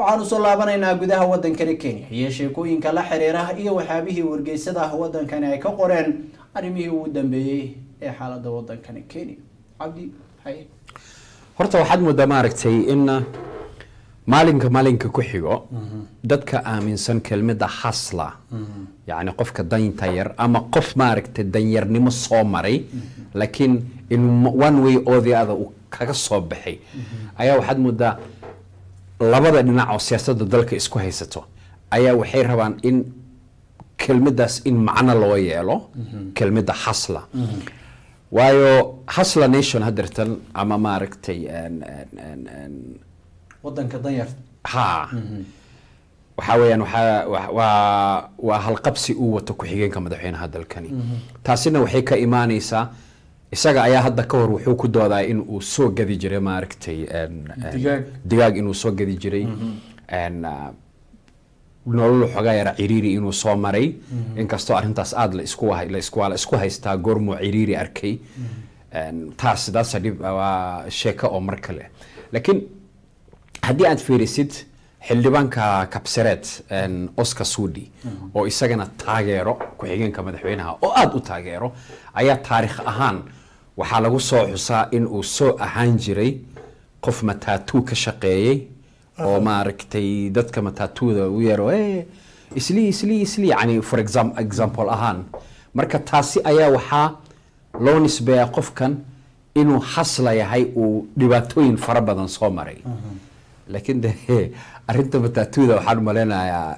Waxaanu soo laabanaynaa gudaha wadankani Kenya iyo sheekooyinka la xiriira iyo waxyaabihii wargeysada wadankani ay ka qoreen arrimihii ugu dambeeyey ee xaaladda wadankani Kenya. Cabdi, haye. Horta waxaad moodaa, maaragtay, in maalinka ku xigo dadka aaminsan kelmadda hustler, yacni qofka danta yar ama qof, maaragtay, danyarnimo soo maray, laakiin in one way or the other uu kaga soo baxay, ayaa waxaad moodaa labada dhinac oo siyaasadda dalka isku haysato ayaa waxay rabaan in kelmaddaas in macno loo yeelo, kelmadda hustler. Waayo, hustler nation hadeertan ama, maaragtay, wadanka danyar. Ha, waxaa weeyaan waxaa waa halqabsi uu wato ku-xigeenka madaxweynaha dalkani. Taasina waxay ka imaaneysaa isaga ayaa hadda ka hor wuxuu ku doodaa in uu soo gadi jiray, maaragtay, Digaag. Digaag inuu soo gadi jiray, nolol xoogaa yara ciriiri inuu soo maray, inkastoo arrintaas aada la isku haystaa goormuu ciriiri arkay. Taas daasa dhib waa sheeko oo mar kale. Laakiin haddii aad fiirisid xildhibaanka Kapseret, Oscar Sudi, oo isagana taageero ku-xigeenka madaxweynaha oo aada u taageero, ayaa taarikh ahaan waxaa lagu soo xusaa in uu soo ahaan jiray qof mataatuu ka shaqeeyey oo, maaragtay, dadka mataatuuda u yeero, "Isli, isli, isli," yani for example ahaan. Marka taasi ayaa waxaa loo nisbeeyaa qofkan inuu hustler yahay, uu dhibaatooyin fara badan soo maray. Laakiin de arrinta mataatuuda waxaan umaleynayaa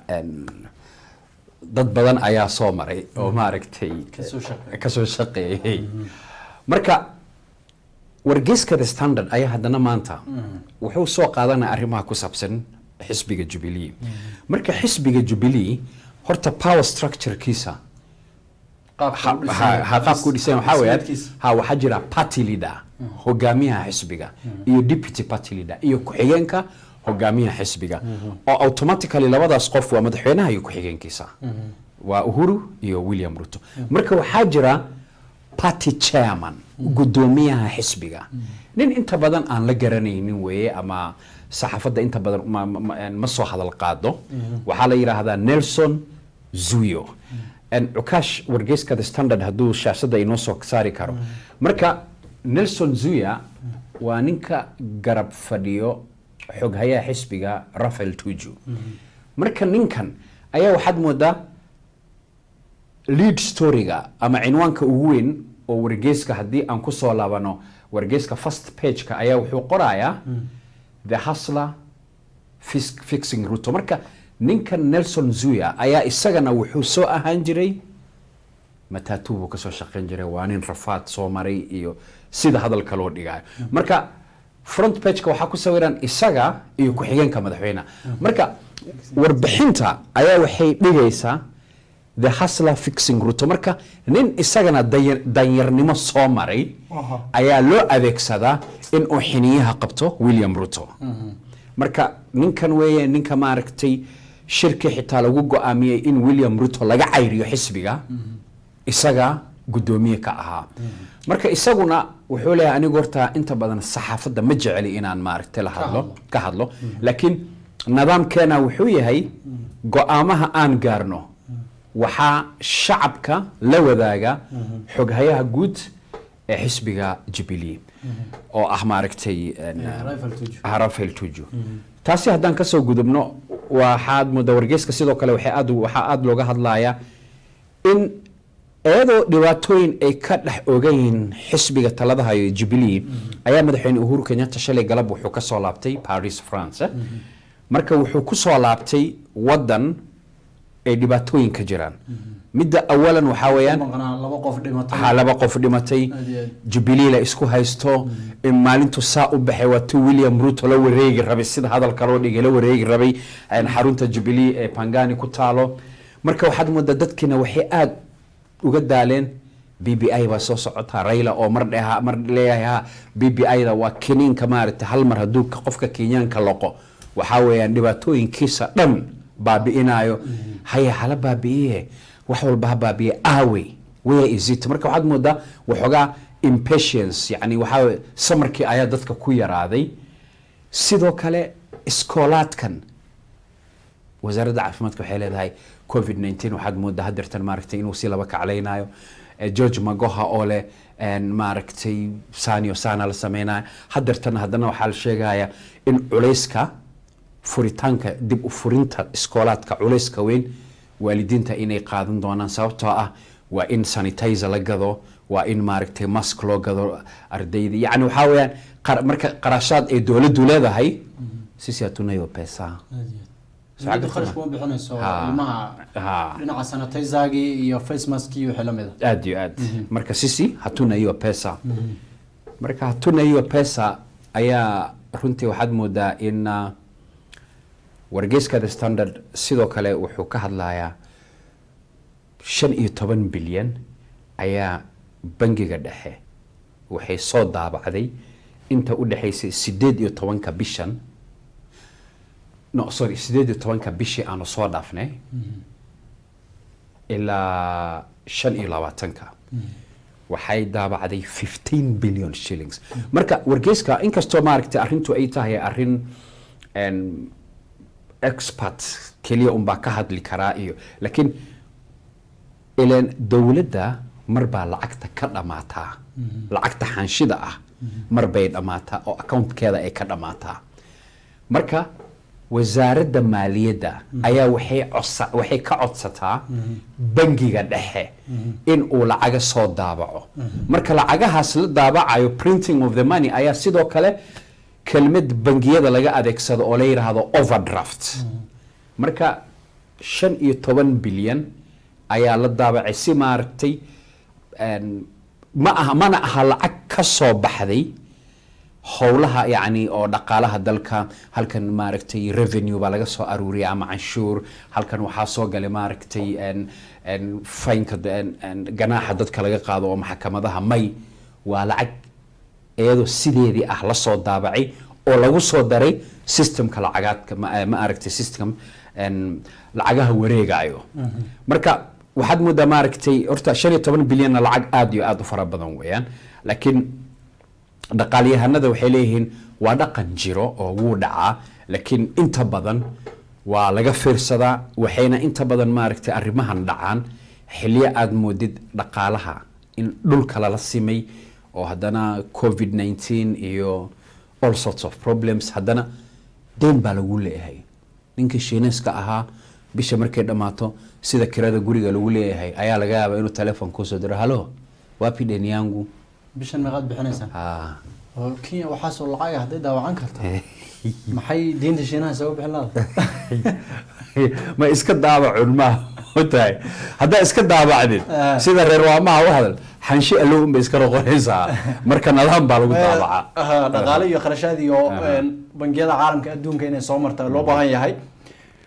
dad badan ayaa soo maray oo, maaragtay, Kasoo shaqeeyay. Kasoo shaqeeyey. Marka wargeyska The Standard ayaa haddana maanta wuxuu soo qaadanaya arrimaha ku saabsan xisbiga Jubilee. Marka xisbiga Jubilee horta power structure-kiisa qaabka u dhisan ha, qaabku dhisan waxaa weeyaan dhismeedkiisa. Ha, waxaa jira party leader, hogaamiyaha xisbiga, iyo deputy party leader iyo ku-xigeenka hogaamiyaha xisbiga, oo automatically labadaas qof waa madaxweynaha iyo ku-xigeenkiisa, waa Uhuru iyo William Ruto. Marka waxaa jira party chairman, gudoomiyaha xisbiga, nin inta badan aan la garanaynin weeye ama saxaafadda inta badan ma soo hadal qaado. Waxaa la yidhaahdaa Nelson Zuyo. Cukaash, wargeyska The Standard hadduu shaashadda inoo soo saari karo. Marka Nelson Zuya waa ninka garab fadhiyo xoghayaha xisbiga, Raphael Tuju. Marka ninkan ayaa waxaad moodaa lead story-ga ama cinwaanka ugu weyn oo wargeyska. Haddii aan kusoo laabano wargeyska, first page-ka ayaa wuxuu qorayaa "The Hustler Fixing Ruto". Marka ninkan Nelson Zuya ayaa isagana wuxuu soo ahaan jiray matatu buu kasoo shaqayn jiray, waa nin rafaad soo maray iyo sida hadalka loo dhigayo. Marka front page-ka waxaa ku sawiran isaga iyo ku-xigeenka madaxweynaha. Marka warbixinta ayaa waxay dhigaysaa "The Hustler Fixing Ruto". Marka nin isagana danyarnimo soo maray ayaa loo adeegsadaa in uu xiniyaha qabto William Ruto. Marka ninkan weeye ninka, maaragtay, shirki xitaa lagu go-aamiyey in William Ruto laga cayriyo xisbiga, isaga guddoomiye ka ahaa. Marka isaguna wuxuu leeyahay, anigu horta inta badan saxaafadda ma jeceli inaan, maaragtay, la hadlo, ka hadlo, laakiin nidaamkeena wuxuu yahay go-aamaha aan gaarno waxaa shacabka la wadaaga xoghayaha guud ee xisbiga Jubilee oo ah, maaragtay, Raphael Tuju. Ah, Raphael Tuju. Taasi haddaan kasoo gudubno, waxaad moodaa wargeyska sidoo kale waxay aad waxaa aada looga hadlayaa in iyadoo dhibaatooyin ay ka dhex ogayiin xisbiga talada hayo Jubilee, ayaa madaxweyne Uhuru Kenyatta shalay galab wuxuu kasoo laabtay Paris, France. Marka wuxuu kusoo laabtay wadan ay dhibaatooyin ka jiraan. Midda awalan waxaa weeyaan maqnaa laba qof dhimatay. Waxaa laba qof dhimatay. Aad iyo aad. Jubilee la isku haysto in maalintu saa u baxay waa tu William Ruto la wareegi rabay, sida hadalka loo dhigay, la wareegi rabay xarunta Jubilee ee Pangani ku taalo. Marka waxaad moodaa dadkiina waxay aada uga daaleen BBI baa soo socota, Raila oo mar dheha mar leeyahay ha BBI da waa kiniinka, maaragtay, hal mar hadduu qofka Kenyaanka loqo, waxaa weeyaan dhibaatooyinkiisa dhan baabi'inaayo. Haya, hala baabi'iye, wax walba ha baabi'iye, aawey, where is it? Marka waxaad moodaa waxoogaa impatience, yani waxaa samarkii ayaa dadka ku yaraaday. Sidoo kale iskoolaadkan Wasaaradda caafimaadka waxay leedahay COVID 19 waxaad moodaa hadeertan maaragtay inuu si laba kaclaynayo. George Magoha oo leh maaragtay saaniyo saana la sameynayo hadeertan. Haddana waxaa la sheegaya in culayska furitaanka, dib u furinta iskoolaadka, culayska weyn waalidiinta inay qaadan doonaan, sababtoo ah waa in sanitizer la gado, waa in maaragtay mask loo gado ardayda. Yacni waxaa weeyaan marka qarashaad ay dowladdu leedahay, sisi hatuna hiyo pesa. Dowladdu kharash kuma bixinayso ilmaha dhinaca sanitizergii iyo face maskii wixii lamid a. Aad iyo aad. Marka sisi hatuna hiyo pesa. Marka hatuna hiyo pesa ayaa runtii waxaad moodaa in wargeyska The Standard sidoo kale wuxuu ka hadlayaa 15 bilyan ayaa bangiga dhexe waxay soo daabacday inta u dhexaysay 18-ka bishan, no sorry, 18-ka bishii aanu soo dhaafnay ilaa 25-ka, waxay daabacday 15 billion shillings. Marka wargeyska, inkastoo maaragtay arrintu ay tahay arrin expert keliya unbaa ka hadli karaa iyo, laakiin ileen dowladda mar baa lacagta ka dhammaataa, lacagta xaanshida ah mar bay dhammaataa oo accountkeeda ay ka dhammaataa. Marka wasaaradda maaliyadda ayaa waxay ka codsataa bangiga dhexe in uu lacaga soo daabaco. Marka lacagahaas la daabacayo, printing of the money, ayaa sidoo kale kelmad bangiyada laga adeegsado oo la yidhaahdo overdraft. Marka 15 bilyan ayaa la daabacay si maaragtay ma aha, mana aha lacag ka soo baxday howlaha yacni oo dhaqaalaha dalka. Halkan maaragtay revenue baa laga soo aruuriyay ama canshuur, halkan waxaa soo galay maaragtay faynka ganaaxa dadka laga qaado oo maxkamadaha. May, waa lacag iyadoo sideedii ah la soo daabacay oo lagu soo daray systemka lacagaadka, ma aragtay system lacagaha wareegayo. Marka waxaad moodaa maaragtay horta 15 bilyanna lacag aada iyo aada u fara badan weeyaan, laakiin dhaqaalyahanada waxay leeyihiin waa dhaqan jiro oo wuu dhacaa, laakiin inta badan waa laga fiirsadaa. Waxayna inta badan maaragtay arrimahan dhacaan xilliyo aada moodid dhaqaalaha in dhulka lala simay oo haddana COVID 19 iyo all sorts of problems, haddana deen baa lagu leeyahay. Ninkii Shiineyska ahaa bisha markay dhammaato, sida kirada guriga lagu leeyahay, ayaa laga yaabaa inuu telephone kusoo diro: "Halo, wapi deni yangu?" Bishan meeqaad bixinaysaan? Oo Kenya waxaasoo lacag ah hadday daawacan karta, maxay deynta Shiinaha isaga bixin lahayd? Ma iska daabacun ma tahay? Haddaa iska daabacdid, sida reer waamaha u hadal, xanshi allow unbay iska noqonaysaa. Marka nidaam baa lagu daabacaa. Dhaqaale iyo kharashaad iyo bangiyada caalamka adduunka inay soo marta loo baahan yahay.